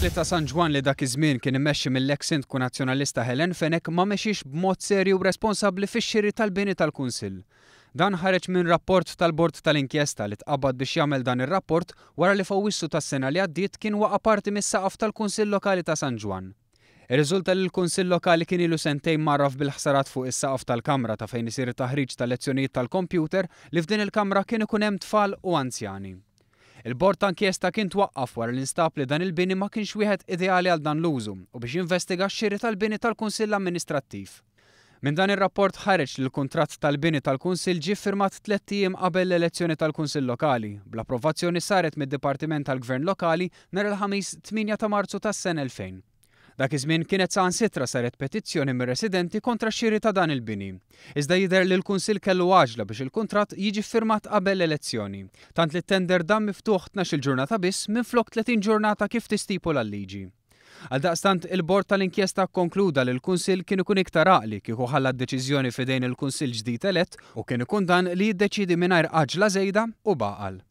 Lokali ta' San Ġwann li dak iż-żmien kien immexxi mill-eks Sindku Nazzjonalista Helen Fenech ma mexiex b'mod serju u responsabbli fix-xiri tal-bini tal-Kunsill. Dan ħareġ minn rapport tal-Bord tal-Inkjesta li tqabbad biex jagħmel dan ir-rapport wara li f'Awwissu tas-sena li għaddiet kien waqa' parti mis-saqaf tal-Kunsill Lokali ta' San Ġwann. Irriżulta li l-Kunsill Lokali kien ilu sentejn mgħarraf bil-ħsarat fuq is-saqaf tal-kamra ta' fejn isir it-taħriġ ta' lezzjonijiet tal-kompjuter li f'din il-kamra kien ikun hemm tfal u anzjani. Il-Bord ta' Inkjesta kien twaqqaf wara li nstab li dan il-bini ma kienx wieħed ideali għal dan l-użu u biex jinvestiga x-xiri tal-bini tal-Kunsill Amministrattiv. Minn dan ir-rapport ħareġ li l-kuntratt tal-bini tal-Kunsill ġie ffirmat tlett ijiem qabel l-elezzjoni tal-Kunsill Lokali, bl-approvazzjoni saret mid-Dipartiment tal-Gvern Lokali nhar il-Ħamis 8 ta' Marzu tas-sena 2000. Dak iż-żmien kienet saħansitra saret petizzjoni mir-residenti kontra x-xiri ta' dan il-bini. Iżda jidher li l-Kunsill kellu għaġla biex il-kuntratt jiġi ffirmat qabel l-elezzjoni, tant li t-tender dam miftuħ 12-il ġurnata biss minflok 30 ġurnata kif tistipula l-liġi. Għaldaqstant, il-Bord tal-Inkjesta kkonkluda li l-Kunsill kien ikun iktar għaqli kieku ħalla d-deċiżjoni f'idejn il-Kunsill ġdid elett u kien ikun dan li jiddeċiedi mingħajr għaġla żejda u b'għaqal.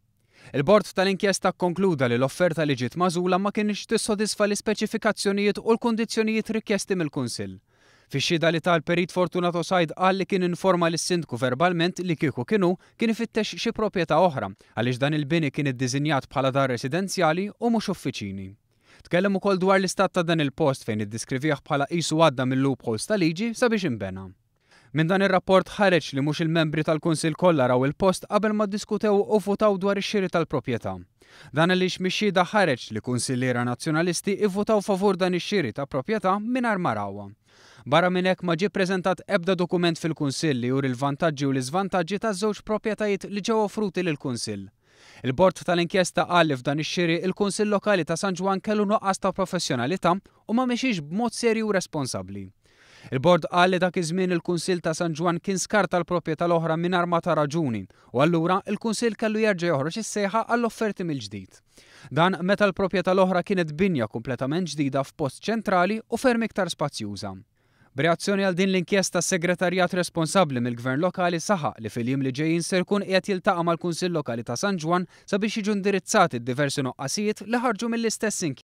Il-Bord tal-Inkjesta kkonkluda li l-offerta li ġiet magħżula ma kinitx tissodisfa l-ispeċifikazzjonijiet u l-kundizzjonijiet rikjesti mill-Kunsill. Fix-xhieda li ta l-Perit Fortunato Said qal li kien informa lis-Sindku verbalment li kieku kien hu, kien ifittex xi proprjetà oħra għaliex dan il-bini kien iddisinjat bħala dar residenzjali u mhux uffiċini. Tkellem ukoll dwar l-istat ta' dan il-post fejn iddiskrivih bħala qisu għadda mil-loopholes ta' liġi sabiex inbena. Minn dan ir-rapport ħareġ li mhux il-membri tal-Kunsill kollha raw il-post qabel ma ddiskutew u vvutaw dwar ix-xiri tal-proprjetà. Dan għaliex mix-xhieda ħareġ li kunsilliera Nazzjonalisti ivvutaw favur dan ix-xiri ta' proprjetà mingħajr ma rawha. Barra minn hekk ma ġie ppreżentat ebda dokument fil-Kunsill li juri l-vantaġġi u l-iżvantaġġi taż-żewġ proprjetajiet li ġew offruti lill-Kunsill. Il-Bord tal-Inkjesta qal li f'dan ix-xiri il-Kunsill Lokali ta' San Ġwann kellu nuqqas ta' professjonalità u ma mexiex b'mod serju u responsabbli. Il-Bord qal li dak iż-żmien il-Kunsill ta' San Ġwann kien skarta l-proprjetà l-oħra mingħajr ma ta raġuni u allura il-Kunsill kellu jerġa' joħroġ is-sejħa għall-offerti mill-ġdid. Dan meta l-proprjetà l-oħra kienet binja kompletament ġdida f'post ċentrali u ferm iktar spazjuża. B'reazzjoni għal din l-inkjesta s-Segretarjat responsabbli mill-Gvern Lokali saħaq li fil-jiem li ġejjin ser ikun qiegħed jiltaqa' mal-Kunsill Lokali ta' San Ġwann sabiex jiġu indirizzati d-diversi nuqqasijiet li ħarġu mill-istess inkjesta.